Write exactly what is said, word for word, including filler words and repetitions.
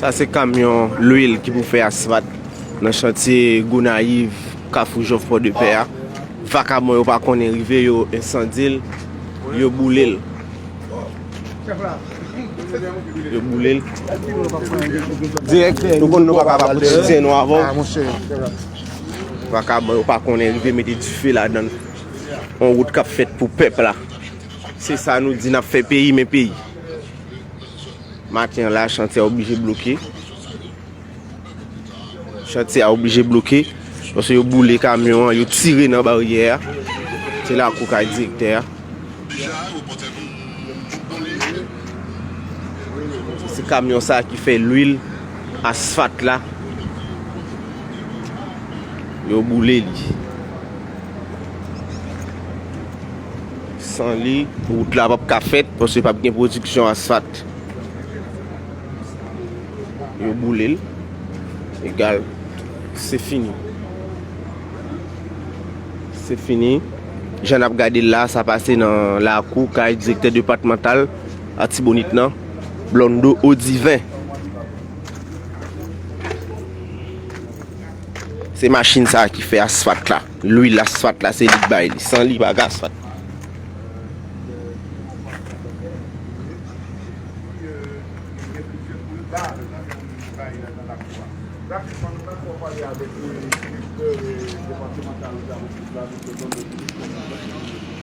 Sa se kamyon lwil ki pou fè asfalt nan chantye Gonayiv, Kafou Jòf, Pòdepè a. Vakabon yo pa konnen rive, yo ensandye l, yo boule l. Yo boule l. Dirèk, nou konn nou pa kapab kotidiyen nou avè w. Vakabon yo pa konnen rive mete dife ladan l. On wout k ap fèt pou pèp la. Se sa nou di, n ap fè peyi, men peyi. Maten an la, chantye a oblije bloke. Chantye a oblije bloke. Paske yo boule kamyon an, yo tire nan baryè a. Se lakou kay direktè a. Se kamyon sa ki fè lwil asfalt la. Yo boule li. San li, wout la p ap ka fèt, paske p ap gen pwodiksyon asfalt. Yo boule l. Egal, se fini. Se fini. Jan n ap gade l la, sa pase nan lakou kay direktè depatmantal Atibonit nan, Blondo Odiven. Se machin sa a ki fè asfalt la. Lwil asfalt la, se li k bay li. San li, pa gen asfalt. Rapidman, nou pral fè w pale avèk, e, direktè, e, depatmantal Otobis la, mesye Dondo Philippe.